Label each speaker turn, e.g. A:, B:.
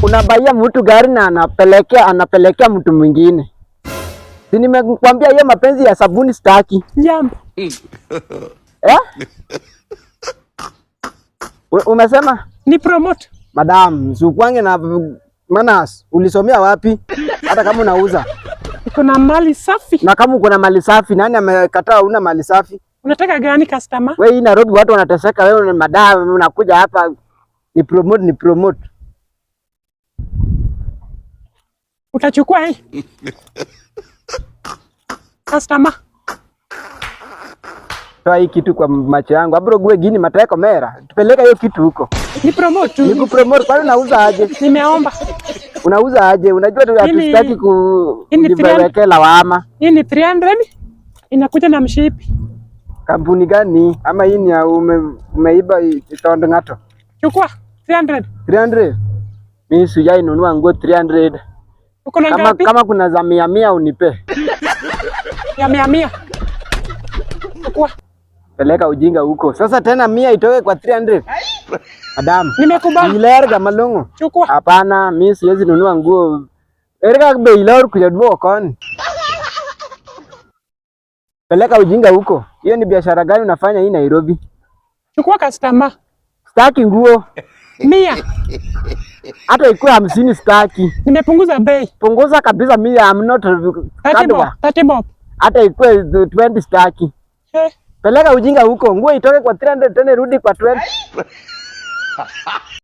A: Unabuyia mtu gari na anapelekea mtu mwingine. Si nimekwambia hiyo mapenzi ya sabuni sitaki.
B: Jambo.
A: Eh? Umesema?
B: Ni promote.
A: Madam, si ukwange na manners, ulisomea wapi? Hata kama unauza.
B: Iko na mali safi.
A: Na kama uko na mali safi, nani amekataa una mali safi?
B: Unataka gani, customer?
A: Wewe, hii Nairobi watu wanateseka, wewe madam unakuja hapa ni promote, ni promote.
B: Utachukua hii? Customer.
A: Toa hii kitu kwa macho yangu. Abro gwe gini mateko mera. Tupeleka hiyo kitu huko.
B: Ni promote tu.
A: Ni kupromote, kwani unauza aje?
B: Nimeomba.
A: Unauza aje? Unajua tu hatutaki ku
B: Hii ni
A: kujiwekea lawama.
B: Hii ni 300. Inakuja na mshipi.
A: Kampuni gani? Ama hii ni ya umeiba itondo ngato?
B: Chukua 300.
A: 300. Mimi sijai nunua nguo 300.
B: Uko na
A: Kama,
B: ngapi?
A: kama kuna za mia mia unipe.
B: Ya mia mia. Chukua.
A: Peleka ujinga huko. Sasa tena 100 itoke kwa 300. Madam.
B: Nimekubali.
A: Ilerga malongo.
B: Chukua.
A: Hapana, mimi siwezi nunua nguo. Erga bei lor kuja koni. Peleka ujinga huko. Hiyo ni biashara gani unafanya hii Nairobi?
B: Chukua, customer.
A: Sitaki nguo.
B: 100.
A: Hata ikuwe 50 sitaki.
B: Nimepunguza bei.
A: Punguza kabisa, mimi I'm not
B: 30 bob.
A: kadwa.
B: 30 bob.
A: Hata ikuwe 20 sitaki.
B: Eh.
A: Peleka ujinga huko. Nguo itoke kwa 300 tena irudi kwa 20.